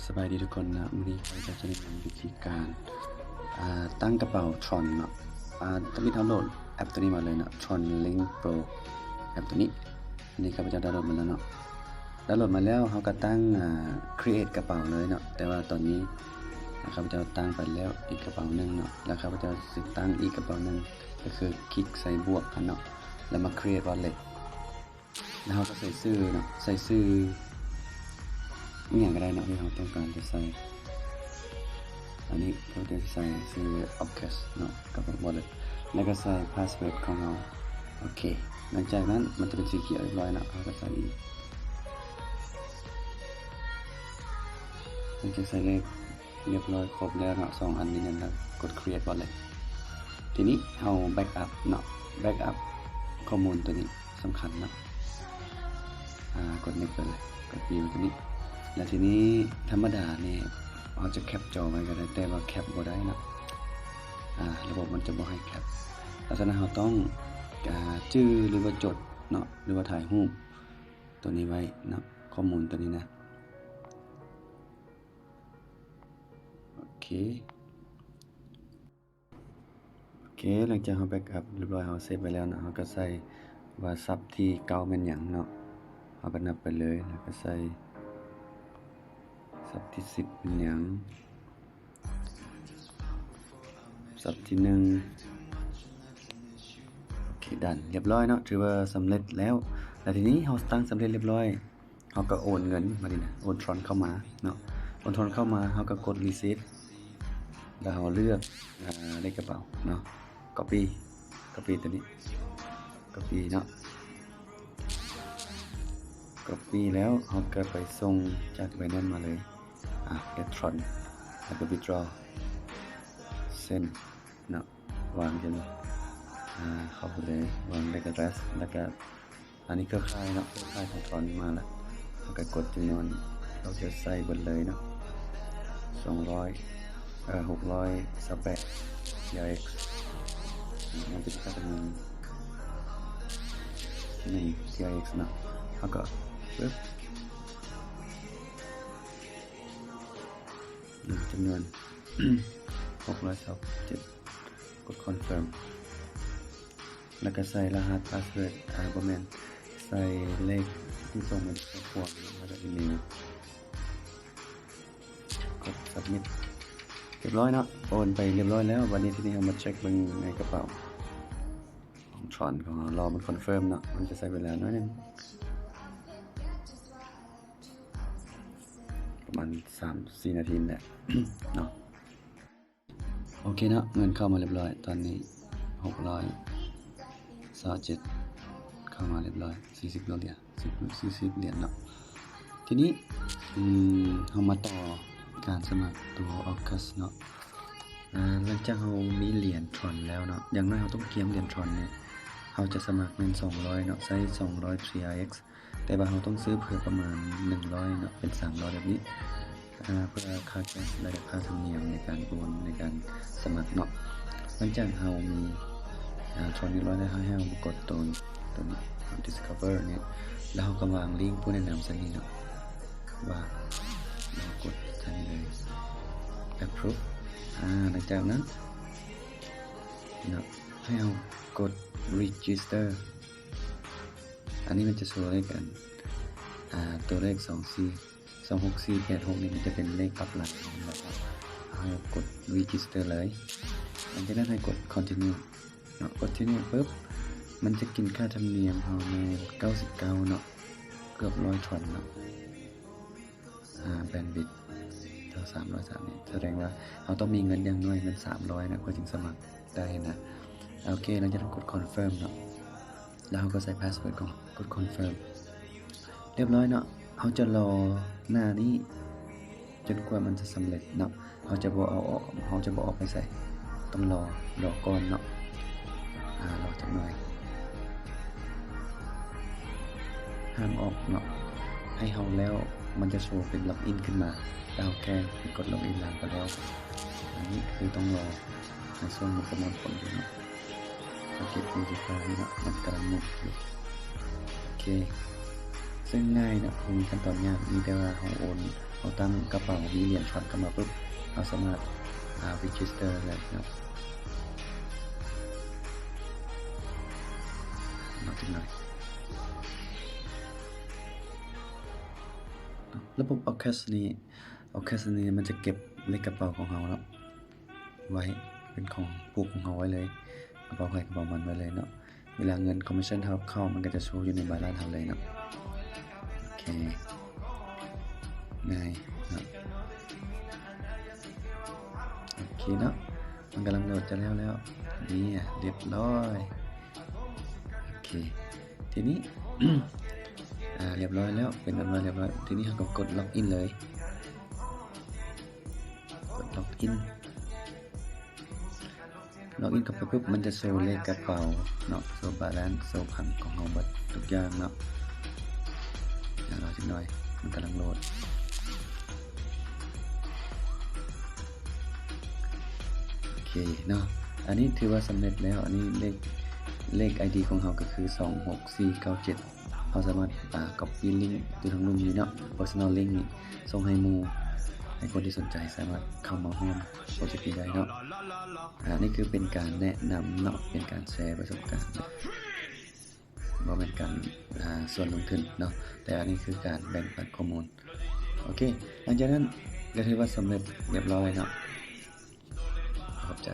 ສະບາຍດີທຸກຄົນເນາະ, ມື້ນີ້ຂ້າພະເຈົ້າຈະແນະນຳວິທີການ ອ່າ ຕັ້ງກະເປົາ Tron ເນາະ. ອ່າ ທຳອິດເຮົາໂຫຼດແອັບໂຕນີ້ມາເລີຍເນາະ, Tron Link Pro ແອັບໂຕນີ້. ອັນນີ້ຂ້າພະເຈົ້າດາວໂຫຼດມາແລ້ວເນາະ, ດາວໂຫຼດມາແລ້ວເຮົາກະຕັ້ງ ອ່າ create ກະເປົາເລີຍເນາະ. ແຕ່ວ່າຕອນນີ້ ອ່າ ຂ້າພະເຈົ້າຕັ້ງໄປແລ້ວອີກກະເປົາໜຶ່ງເນາະ, ແລ້ວຂ້າພະເຈົ້າຊິຕັ້ງອີກກະເປົາໜຶ່ງ ກະຄືຄລິກໃສ່ບວກຫັ້ນເນາະ, ແລ້ວມາ create wallet. ແລ້ວເຮົາກະໃສ່ຊື່ເນາະ, ໃສ່ຊື່ອີ່ຫຍັງກະໄດ້ເນາະທີ່ເຮົາຕ້ອງການຈະໃສ່. ອັນນີ້ເຮົາຈະໃສ່ຊື່ Orcus ເນາະ ກັບ Wallet ແລ້ວກະໃສ່ password ຂອງເຮົາ. ໂອເຄ ຫຼັງຈາກນັ້ນມັນຈະເປັນສີຂຽວຮຽບຮ້ອຍເນາະ, ເຮົາກະໃສ່ອີກ. ຫຼັງຈາກໃສ່ເລກ ຮຽບຮ້ອຍຄົບແລ້ວເນາະ ສອງອັນນີ້ແມ່ນແລ້ວ, ກົດ create wallet. ທີນີ້ເຮົາ backup ເນາະ, backup ຂໍ້ມູນໂຕນີ້ສຳຄັນເນາະ. ອ່າ ກົດ next ໄປເລີຍ, ກົດ view ໂຕນີ້. ແລ້ວທີນີ້ທຳມະດານີ້ເຮົາຈະແຄັບຈໍໄວ້ກະໄດ້, ແຕ່ວ່າແຄັບບໍ່ໄດ້ເນາະ, ອ່າ ລະບົບມັນຈະບໍ່ໃຫ້ແຄັບ. ເພາະສະນັ້ນເຮົາຕ້ອງ ອ່າ ຈື່ ຫຼືວ່າຈົດເນາະ ຫຼືວ່າຖ່າຍຮູບໂຕນີ້ໄວ້ເນາະ, ຂໍ້ມູນໂຕນີ້ນະ. ໂອເຄ ໂອເຄ ຫຼັງຈາກເຮົາ backup ຮຽບຮ້ອຍ ເຮົາ save ໄວ້ແລ້ວເນາະ, ເຮົາກະໃສ່ວ່າສັບທີເກົ້າແມ່ນຫຍັງເນາະ, ເຮົາກະນັບໄປເລີຍ ແລ້ວກະໃສ່ສັບທີສິບແມ່ນຫຍັງ, ສັບທີໜຶ່ງ. ໂອເຄ done ຮຽບຮ້ອຍເນາະ, ຖືວ່າສຳເລັດແລ້ວ. ແລ້ວທີນີ້ເຮົາຕັ້ງສຳເລັດຮຽບຮ້ອຍ ເຮົາກະໂອນເງິນບາດນີ້ນະ, ໂອນ Tron ເຂົ້າມາເນາະ, ໂອນ Tron ເຂົ້າມາ ເຮົາກະກົດ receive ແລ້ວເຮົາເລືອກ ອ່າ ເລກກະເປົາເນາະ, copy copy ໂຕນີ້ copy ເນາະ, copy ແລ້ວເຮົາກະໄປສົ່ງຈາກ Binance ມາເລີຍ. ອ່າ ເລືອກ Tron ແລ້ວກະ withdraw send ເນາະ, ວາງຈັ່ງ ອ່າ ເຂົ້າໄປເລີຍ, ວາງ address ແລ້ວກະ ອັນນີ້ເຄືອຂ່າຍເນາະ, ເຄືອຂ່າຍຂອງ Tron ມາລະ, ເຮົາກະກົດຈຳນວນ ເຮົາຈະໃສ່ເບິດເລີຍເນາະ, ສອງຮ້ອຍ ເອີ ຫົກຮ້ອຍຊາວແປດ TRX ມັນເປັນຄ່າຈຳນວນ ໜຶ່ງ TRX ເນາະ, ເຮົາກະ ປຶບ ຈຳນວນ ຫົກຮ້ອຍຊາວເຈັດ ກົດ confirm ແລ້ວກະໃສ່ລະຫັດ password ອາ ບໍ່ແມ່ນ ໃສ່ເລກທີ່ສົ່ງມາຈາກຄອບຄົວ ແລ້ວກະອີເມວ ກົດ submit ຮຽບຮ້ອຍເນາະ, ໂອນໄປຮຽບຮ້ອຍແລ້ວ. ບາດນີ້ທີນີ້ເຮົາມາເຊັກເບິ່ງໃນກະເປົາຂອງ Tron ຂອງເຮົາ, ລໍມັນ confirm ເນາະ, ມັນຈະໃຊ້ເວລາໜ້ອຍໜຶ່ງ ປະມານສາມສີ່ນາທີນີ້ແຫຼະເນາະ. ໂອເຄເນາະ, ເງິນເຂົ້າມາຮຽບຮ້ອຍ ຕອນນີ້ ຫົກຮ້ອຍຊາວເຈັດ ເຂົ້າມາຮຽບຮ້ອຍ ສີ່ສິບກວ່າຫຼຽນ ສີ່ສິບຫຼຽນເນາະ. ທີນີ້ ອືມ ເຮົາມາຕໍ່ການສະໝັກຕົວ Orcus ເນາະ. ອາ ຫຼັງຈາກເຮົາມີຫຼຽນ Tron ແລ້ວເນາະ, ຢ່າງໜ້ອຍເຮົາຕ້ອງກຽມຫຼຽນ Tron ນີ້ ເຮົາຈະສະໝັກແມ່ນສອງຮ້ອຍເນາະ, ໃຊ້ສອງຮ້ອຍ TRX ແຕ່ວ່າເຮົາຕ້ອງຊື້ເພີ່ມປະມານໜຶ່ງຮ້ອຍເນາະ ເປັນສາມຮ້ອຍແບບນີ້ ເພື່ອຄ່າແກັສ ແລະ ກະຄ່າທຳນຽມໃນການໂອນ ໃນການສະໝັກເນາະ. ຫຼັງຈາກເຮົາມີ ອາ Tron ຮຽບຮ້ອຍແລ້ວ ໃຫ້ເຮົາມາກົດໂຕ ໂຕນີ້ Discover ນີ້ ແລ້ວເຮົາກະວາງ link ຜູ້ແນະນຳໃສ່ນີ້ເນາະ ວ່າເຮົາກົດໃສ່ນີ້ເລີຍ Approve. ອາ ຫຼັງຈາກນັ້ນເນາະ ໃຫ້ເຮົາກົດ Register. ອັນນີ້ມັນຈະໂຊເລກ ອັນ ອາ ຕົວເລກ ສອງສີ່ ສອງຫົກສີ່ແປດຫົກ ນີ້ມັນຈະເປັນເລກປັບຫຼັງຂອງເຮົາ, ເຮົາກົດ Register ເລີຍ. ຫຼັງຈາກນັ້ນໃຫ້ກົດ Continue ເນາະ, Continue ປຶບ ມັນຈະກິນຄ່າທຳນຽມເຮົາແມ່ນເກົ້າສິບເກົ້າເນາະ, ເກືອບຮ້ອຍ Tron ເນາະ. ອາ bandwidth ເທົ່າສາມຮ້ອຍສາມນີ້ ສະແດງວ່າເຮົາຕ້ອງມີເງິນຢ່າງໜ້ອຍແມ່ນສາມຮ້ອຍນະ ເພື່ອຈຶ່ງສະໝັກໄດ້ນະ. ໂອເຄ ຫຼັງຈາກນັ້ນກົດ Confirm ເນາະ, ແລ້ວເຮົາກະໃສ່ password ຂອງ ກົດ Confirm ຮຽບຮ້ອຍເນາະ. ເຮົາຈະລໍໜ້ານີ້ຈົນກວ່າມັນຈະສຳເລັດເນາະ. ເຮົາຈະບໍ່ເອົາອອກ ເຮົາຈະບໍ່ອອກໄປໃສ, ຕ້ອງລໍ ລໍກ່ອນເນາະ. ອາ ລໍຈັກໜ້ອຍ, ຫ້າມອອກເນາະ, ໃຫ້ເຮົາແລ້ວມັນຈະໂຊເປັນ Login ຂຶ້ນມາ, ແລ້ວເຮົາແຄ່ໄປກົດ Login ແລ້ວກະແລ້ວ. ອັນນີ້ຄືຕ້ອງລໍໃນຊ່ວງມັນປະມວນຜົນຢູ່ເນາະ. ສັງເກດດູຊິວ່ານີ້ເນາະ ມັນກຳລັງໝູນຢູ່. ໂອເຄ ເຊິ່ງງ່າຍເນາະ, ບໍ່ມີຂັ້ນຕອນຍາກ, ມີແຕ່ວ່າເຮົາໂອນ ເຮົາຕັ້ງກະເປົາ ມີຫຼຽນຊອດເຂົ້າມາປຶບ ເຮົາສາມາດ ອ່າ register ໄດ້ເນາະ. ລໍຈັກໜ້ອຍ. ລະບົບ Ocash ນີ້ Ocash ນີ້ມັນຈະເກັບເລກກະເປົາຂອງເຮົາເນາະ ໄວ້ເປັນຂອງຜູ້ຂອງເຮົາໄວ້ເລີຍ ກະເປົາໃຜກະເປົາມັນໄວ້ເລີຍເນາະ. ເວລາເງິນ commission ເຮົາເຂົ້າ ມັນກະຈະໂຊຢູ່ໃນ balance ເຮົາເລີຍເນາະ. ໂອເຄ ງ່າຍເນາະ. ໂອເຄເນາະ ມັນກຳລັງໂຫຼດ ຈະແລ້ວແລ້ວ ນີ້ ຮຽບຮ້ອຍ. ໂອເຄ ທີນີ້ ອາ ຮຽບຮ້ອຍແລ້ວ ເປັນອັນວ່າຮຽບຮ້ອຍ. ທີນີ້ເຮົາກະກົດ log in ເລີຍ ກົດ log in. log in ເຂົ້າໄປປຶບ ມັນຈະໂຊເລກກະເປົາເນາະ ໂຊ balance ໂຊ ບັນຂອງເຮົາເບິດທຸກຢ່າງເນາະ. ດຽວລໍຈັກໜ້ອຍ ມັນກຳລັງໂຫຼດ. ໂອເຄເນາະ ອັນນີ້ຖືວ່າສຳເລັດແລ້ວ. ອັນນີ້ເລກ ເລກ ID ຂອງເຮົາກະຄື ສອງຫົກສີ່ເກົ້າເຈັດ. ເຮົາສາມາດ ອ່າ copy link ຢູ່ທາງລຸ່ມນີ້ເນາະ personal link ນີ້ ສົ່ງໃຫ້ໝູ່ ໃຫ້ຄົນທີ່ສົນໃຈສາມາດເຂົ້າມາຮ່ວມໂປຣເຈັກນີ້ໄດ້ເນາະ. ອາ ນີ້ຄືເປັນການແນະນຳເນາະ ເປັນການແຊປະສົບການ ບໍ່ແມ່ນການ ອາ ຊວນລົງທຶນເນາະ ແຕ່ອັນນີ້ຄືການແບ່ງປັນຂໍ້ມູນ. ໂອເຄ ຫຼັງຈາກນັ້ນກະຖືວ່າສຳເລັດຮຽບຮ້ອຍເນາະ. ຂອບໃຈ.